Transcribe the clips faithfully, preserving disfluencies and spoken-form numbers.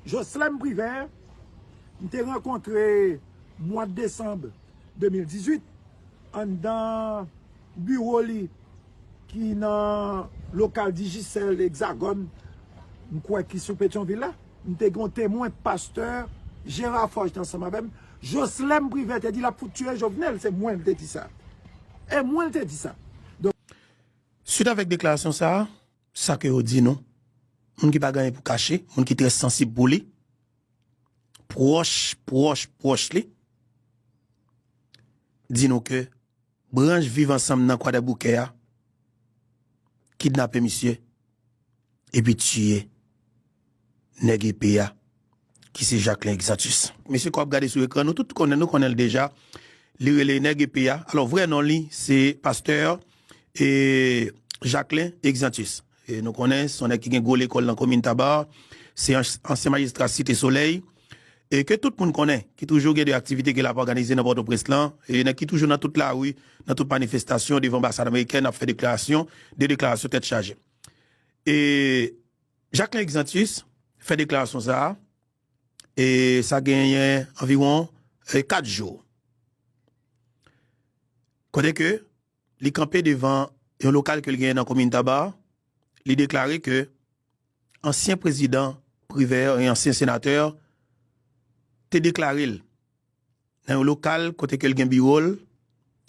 Joslèm Privè, m te rankontre mwa desanm de mil dizuit anndan biwo li ki nan lokal Digicel Hexagone, m kwè ki sou Petyonvil la. M te gen yon temwen, pastè Gérard Forge te ansanm avè m. Joslèm Privè te di l ap fout tiye Jovenel, se mwen l te di sa. E mwen l te di sa. Swit avèk deklarasyon sa a, sa ke yo di nou, moun ki pa gen anyen pou kache, moun ki trè sansib pou li, pwòch, pwòch, pwòch li, di nou ke branch Viv Ansanm nan Kwadèboukè a kidnape misye epi tiye nèg epe a ki se Jacquelin Exantus. Mesye ke w ap gade sou ekran, nou tout konnen, nou konnen l deja. Li rele nèg epe a. Alò, vrè non li, se pastè e Jacquelin Exantus. E nou konnen, se yon nèg ki gen gwo lekòl nan komin Taba. Se ansyen majistra Site Solèy. E ke tout moun konnen, ki toujou gen de aktivite ke l ap òganize nan Pòtoprens lan. E nèg ki toujou nan tout lari, nan tout manifestasyon, devan anbasad amerikèn, ap fè deklarasyon, de deklarasyon tèt chaje. E Jacquelin Exantus fè deklarasyon sa a, e sa genyen anviwon e kat jou. Kote ke li kanpe devan yon lokal ke l genyen nan komin Taba, li deklare ke ansyen prezidan Privè e ansyen senatè te deklare l nan yon lokal kote ke l gen biwo l,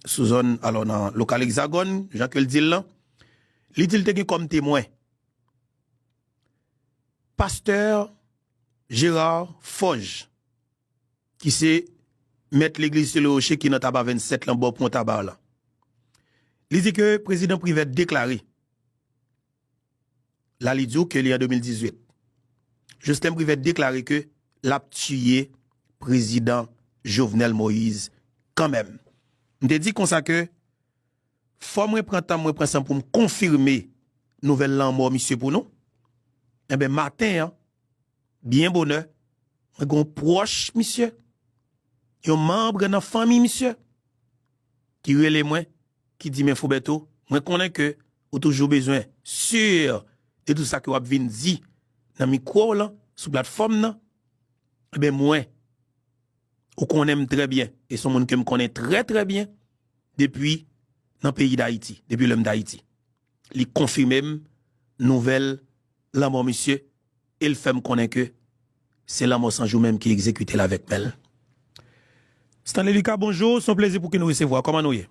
sou zòn, alò nan lokal Egzagòn, jan ke l di l lan, li di l te gen kòm temwen pastè Gérard Forge, ki se mèt legliz Sele Woche ki nan Taba vennsèt lan, bò pon Taba lan. Li di ke prezidan Privè deklare, la li di w ke li an de mil dizuit, Joslèm Privè deklare ke l ap tiye prezidan Jovenel Moïse kanmenm. M te di konsa ke fò mwen pran tan, mwen pran san pou m konfime nouvèl lanmò misye pou nou. Enben, maten an, byen bonè, mwen gen yon pwòch misye, yon manm nan fanmi misye, ki rele mwen, ki di, men Fouberto, mwen konnen ke ou toujou bezwen si de tout sa ke w ap vin di nan mikwo w lan, sou platfòm nan. Enben, mwen, ou konnen m trè byen, e se yon moun ke m konnen trè, trè byen, depi nan peyi Dayiti, depi lè m t Ayiti. Li konfime m nouvèl lanmò misye, e l fè m konnen ke se lanmò san jou menm ki egzekite l avèk men l. Stanley Lucas, bonjou, se yon plezi pou ke nou resevwa. Kòman nou ye?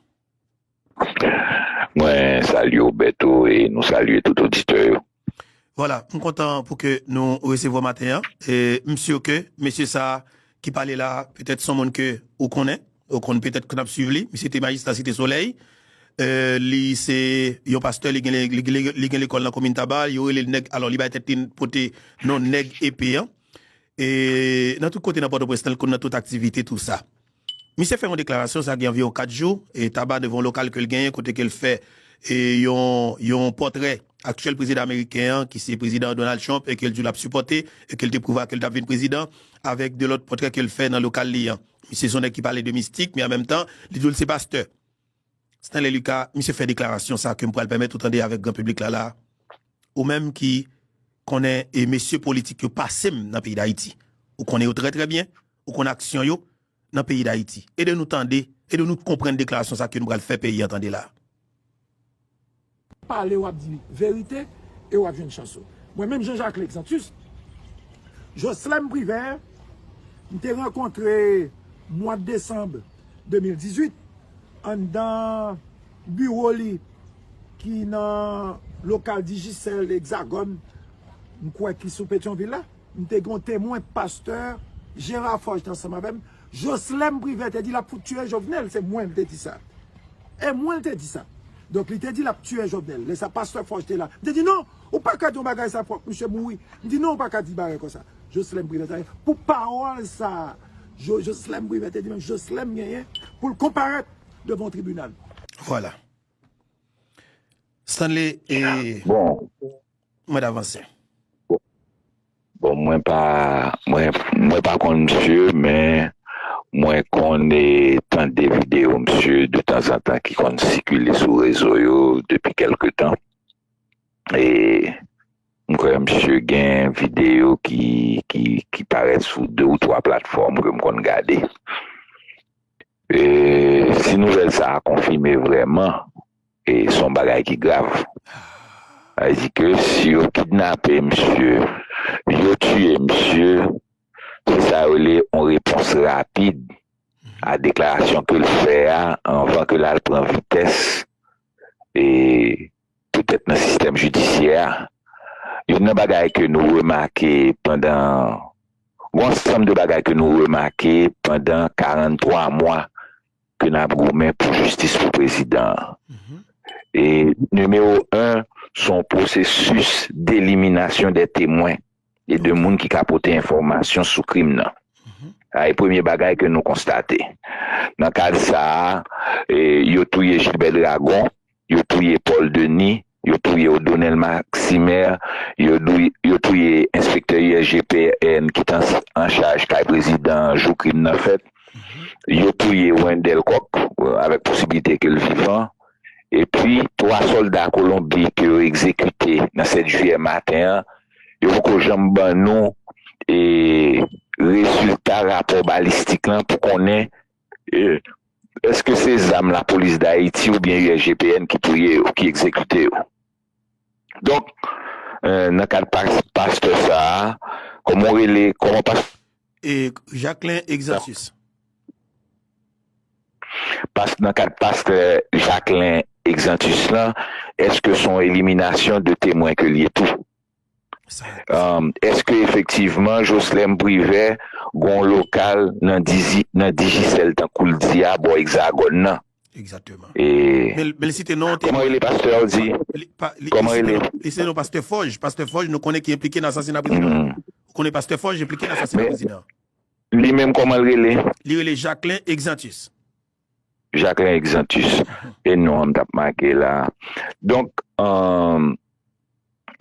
Mwen salye w, Berto, e nou salye tout oditè yo. Vwala, m kontan pou ke nou resevwa maten an. E m si ke mesye sa a ki pale la, petèt se yon moun ke ou konnen, ou konn petèt ke n ap swiv li. Misye te majistra Site Solèy. E li se yon pastè, li gen, li, li, li gen lekòl nan komin Taba, yo rele l nèg, alò li bay tèt li pote non nèg epe an. E nan tout kote nan Pòtoprens lan, l konn nan tout aktivite, tou sa. Misye fè yon deklarasyon, sa gen anviwon kat jou, e Taba devan yon lokal ke l genyen, kote ke l fè e yon, yon pòtrè aktyèl prezidan ameriken an, ki se prezidan Donald Trump, e ke l di l ap sipòte, e ke l te prevwa ke l t ap vin prezidan, avèk de lòt pòtrè ke l fè nan lokal li an. Misye se yon nèg ki pale de mistik, men an menm tan, li di w l se pastè. Stanley Lucas, misye fè deklarasyon sa ke m pral pèmèt ou tande avèk gran piblik la la. Ou menm ki konnen e mesye politik yo pase m nan peyi Dayiti. Ou konnen yo trè trè byen, ou konnen aksyon yo nan peyi Dayiti. Ede nou tande, ede nou konprann deklarasyon sa ke nou pral fè peyi an tande la. Pale w ap di verite e w ap jwenn chans ou. Mwen menm Jean Jacques Lexantus, Joslèm Privè, m te rankontre mwa desanm de mil dizuit anndan biwo li ki nan lokal Digicel Hexagòn, m kwè ki sou Petyonvil la. M te gen yon temwen, pastè Gérard Forge te ansanm avè m. Joslèm Privè te di l ap fout tiye Jovenel, se mwen l te di sa. E mwen l te di sa. Donk li te di l ap tiye Jovenel. Lè sa pastè Forge te la. M te di non, ou pa ka di yon bagay sa, fòk misye mouri. M di non, ou pa ka di bagay konsa. Joslèm Privè te di pou pawòl sa. Jo, Joslèm Privè te di menm Joslèm genyen pou l konparèt devan yon tribinal. Vwala. Stanley e Bon, mwen avanse. Bon, mwen pa mwen mwen pa konn misye, men mwen konn e tande videyo misye de tanzantan ki konn sikile sou rezo yo depi kèlke tan. E M kwè misye gen videyo ki, ki, ki parèt sou de ou twa platfòm ke m konn gade. E, si nouvèl sa a konfime vrèman, e, se yon bagay ki grav. Sa vle di ke si yo kidnape misye, yo tiye misye, se sa yo rele yon repons rapid a deklarasyon ke l fè a anvan ke l al pran vitès e petèt nan sistèm jidisyè a. Youn nan bagay ke nou remake pandan, yon ansanm de bagay ke nou remake pandan karant twa mwa ke n ap goumen pou jistis pou prezidan an. E nimewo en, se yon pwosesis deliminasyon de temwen e de moun ki ka pote enfòmasyon sou krim nan. Sa e premye bagay ke nou konstate. Nan kad sa a, e, yo touye Gilbert Dragon, yo touye Paul Denis, yo touye Odonel Maximer, yo, dou- yo touye enspektè U S G P N ki t an, an chaj kay prezidan an jou krim nan fèt. Yo touye Wendell Coq, euh, avèk posibilite ke l vivan. Epi, twa sòlda Kolonbi ke yo egzekite nan sèt jiyè maten an, yo poko janm ban nou, e, rezilta rapò balistik lan pou konnen, e, èske se zam Lapolis Dayiti oubyen U S G P N ki touye yo, ki egzekite yo. Donk, e, nan kad pas- pastè sa a, kòman w rele, kòman pas- E Jacquelin Exantus. Pas- nan kad pastè Jacquelin Exantus lan, èske se yon eliminasyon de temwen ke l ye tou? Sa, Um, èske efektivman Joslèm Privè gon lokal nan Digi, nan Digicel tankou l di a bò Egzagòn nan? Egzakteman. E Men, men li site non kòman temwen. Rele pastè a w di? Li, pa, li, Kòman li site rele? Non, li site non pastè Fòj. Pastè Fòj, nou konnen ki enplike nan asasina prezidan. Mhm. Ou konnen pastè Fòj enplike nan asasina Men prezidan. Li menm kòman l rele? Li rele Jacquelin Exantus. Jacquelin Exantus. E non an m t ap make la. Donk, um,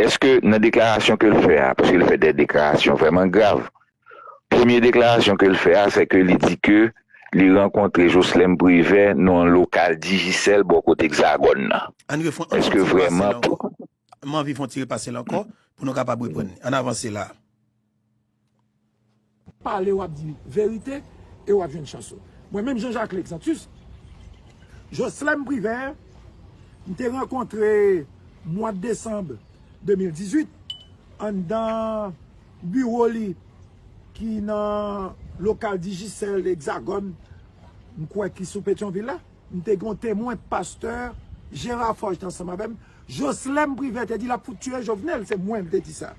èske nan deklarasyon ke l fè a, paske l fè de deklarasyon vrèman grav. Premye deklarasyon ke l fè a, se ke li di ke li rankontre Joslèm Privè nan yon lokal Digicel bò kote Egzagòn nan. Ann refon, ann Èske fon ti repase vrèman l ankò. M anvi fon ti repase l ankò pou nou kapab reprann. Ann avanse la. Pale, w ap di verite e w ap jwenn chans ou. Mwen menm, Jean Jacques Lexantus, Joslèm Privè, m te rankontre mwa desanm de mil dizuit anndan biwo li ki nan lokal Digicel Egzagòn, m kwè ki sou Petyonvil la. M te gen yon temwen, pastè Gérard Forge te ansanm avè m. Joslèm Privè te di l ap fout tiye Jovenel, se mwen l te di sa.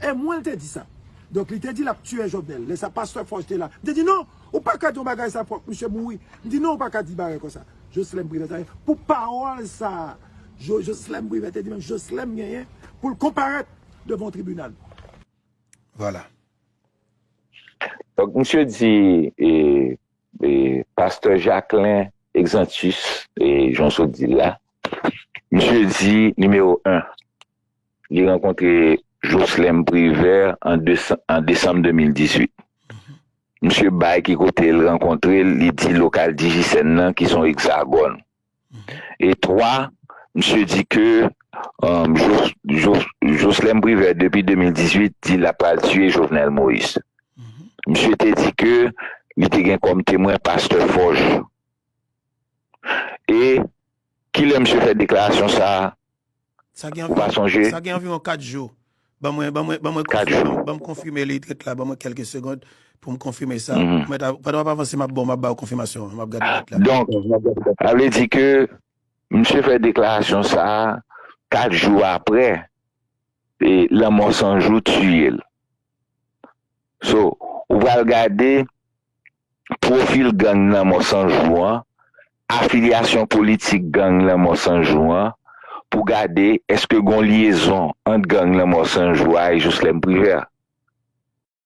E mwen l te di sa. Donk, li te di l ap tiye Jovenel. Lè sa, pastè Forge te la. M te di, "Non, ou pa ka di yon bagay sa, fòk misye mouri." M di, "Non, ou pa ka di bagay konsa." Joslèm Privè te di, pou pawòl sa, Jo-, Joslèm Privè te di, menm Joslèm genyen pou l konparèt devan yon tribinal. Vwala. Donk, misye di, e, e, pastè Jacquelin Exantus, e, jan w sot di l la, misye di, nimewo en, li rankontre Joslèm Privè an desan-, an desanm de mil dizuit. Misye bay ki kote l rankontre l, li di lokal Digicel nan ki se yon Egzagòn. E twa, misye di ke, um, Jos-, Jos-, Joslèm Privè, depi de mil dizuit, di l ap pral tiye Jovenel Moïse. Misye te di ke li te gen kòm temwen pastè Forge. E kilè misye fè deklarasyon sa a? Sa gen Ou pa anviwon, sonje? Sa gen anviwon kat jou. Ban mwen, ban mwen, ban mwen Kat konfime, jou. Ban m konfime li trèt la, ban mwen kèlke segond pou m konfime sa. Mhm. Mwen ta, pandan w ap avanse, m ap, bon, m ap ba w konfimasyon, m ap gade lèt la. Donk, sa vle di ke misye fè deklarasyon sa a, kat jou apre, e, Lanmò San Jou tiye l. So, ou pral gade pwofil gang Lanmò San Jou an, afilyasyon politik gang Lanmò San Jou an, pou gade èske gon lyezon ant gang Lanmò San Jou a e Joslèm Privè.